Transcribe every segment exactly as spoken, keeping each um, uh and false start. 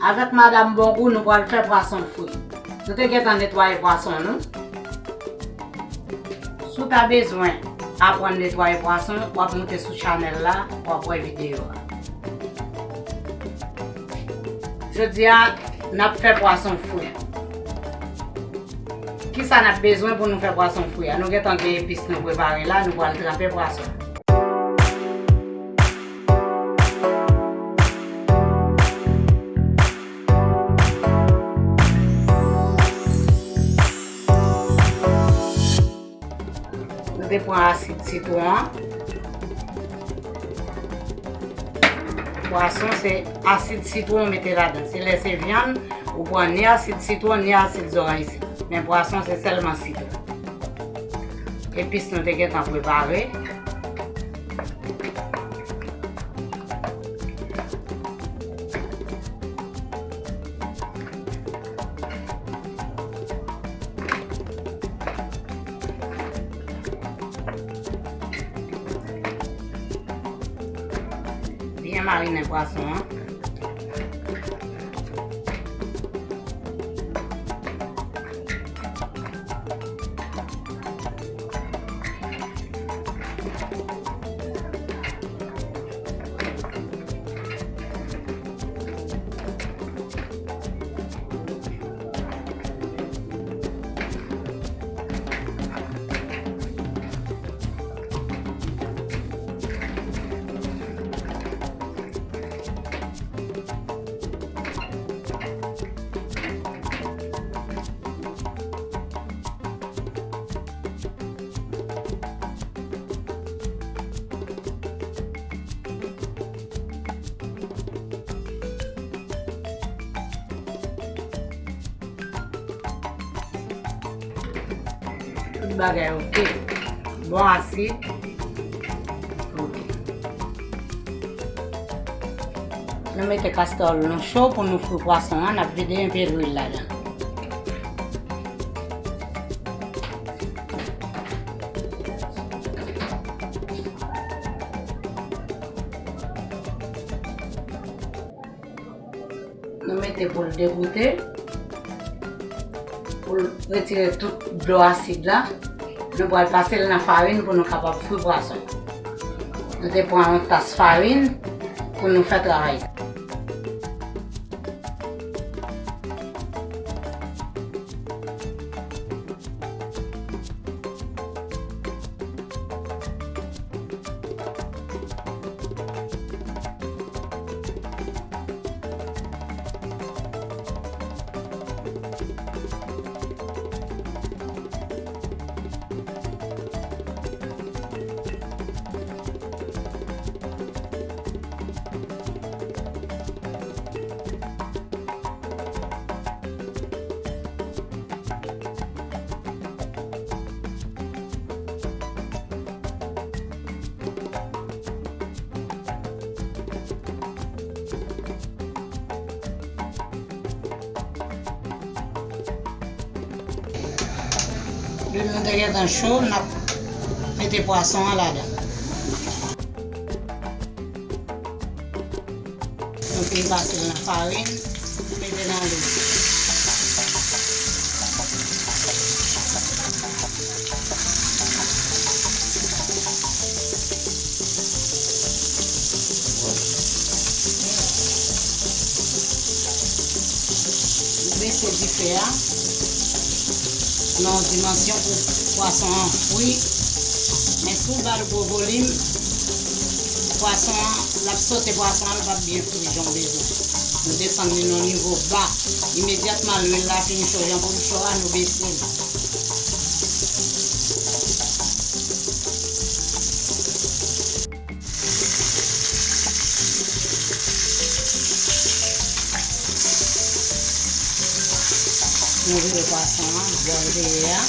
Avèk madanm Bongou, nou pral fè pwason fri. Nou te gentan netwaye pwason nou. Si w ta bezwen aprann netwaye pwason, w ap moute sou chanèl la, w ap wè videyo a. Jodi a, n ap fè pwason fri. Kisa n ap bezwen pou nou fè pwason fri a? Nou gentan gen epis nou prepare la, nou pral tranpe pwason. Nou te pran asid sitwon an. Pwason se asid sitwon ou mete ladan. Se lè se vyann, ou pran ni asid sitwon, ni asid zoranj sek. Men pwason se sèlman sitwon. Epis nou te gentan prepare. Byen marinen pwason an. Tout bagay oke. Bon asid. Oke. Nou mete kastòl nou cho pou nou fri pwason an. N ap vide enpe lwil ladan. Nou mete pou l degoute, pou l retire tout dlo asid la. Nou pral pase l nan farin pou nou kapab fri pwason. Nou te pran yon tas farin pou nou fè travay sa. Lwil nou te gentan cho, n ap mete pwason an ladan. Nou fin pase l nan farin, mete nan lwil. Bese dife a nan yon dimansyon pou pwason an fri. Men si w ba l gwo volim, pwason an, l ap sote pwason an, l p ap byen fri jan w bezwen. Nou desann li nan nivo ba. Imedyatman lwil la fin cho, jan pou l cho a, nou bese l. Nou vire pwason an bò l te ye a.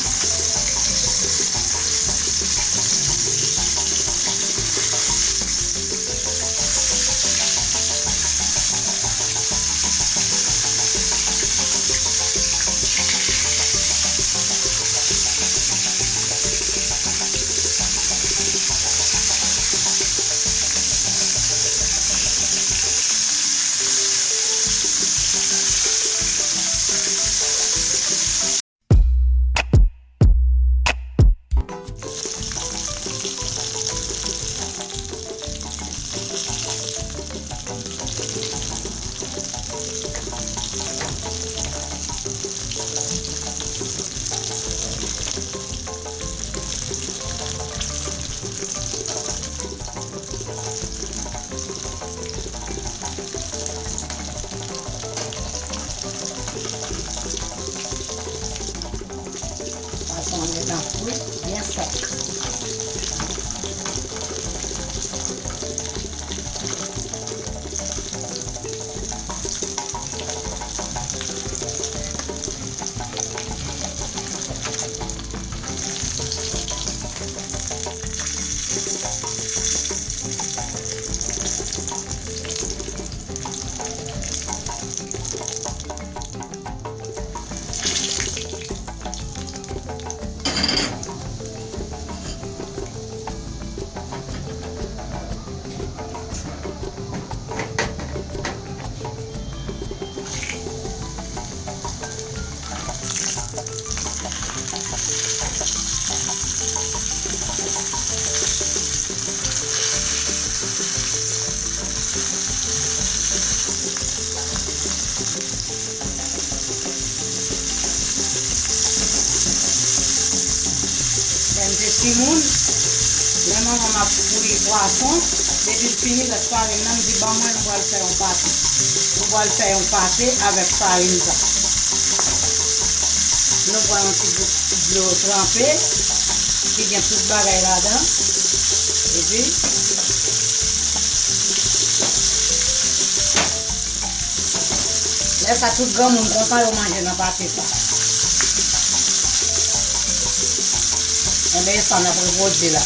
Nan fri byen sèk. Lè m te timoun, lè manman m ap fri pwason, depi l fini, lòt farin nan, m di, "Ban mwen, nou pral fè yon pate." Nou pral fè yon pate avèk farin sa. Nou pran yon ti bout dlo tranpe, ki gen tout bagay ladan, epi Lè sa, tout granmoun kontan, yo manje nan pate sa. Enben, e sa n ap repwodui la.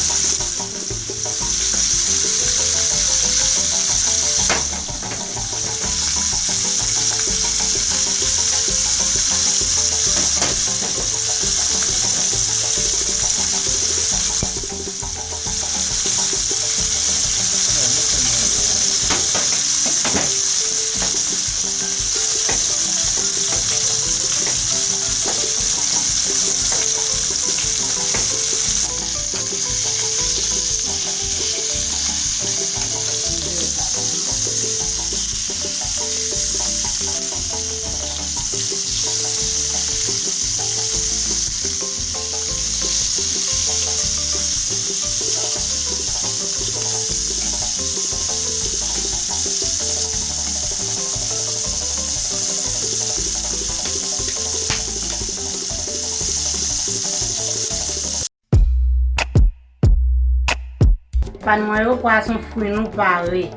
Fan mwen yo, pwason fri nou pare.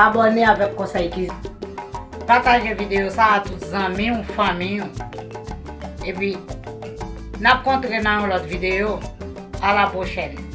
Abòne avèk Konsèy Kizin. Pataje videyo sa a tout zanmi w, fanmi w. Epi, n ap kontre nan yon lòt videyo. A la pwochèn.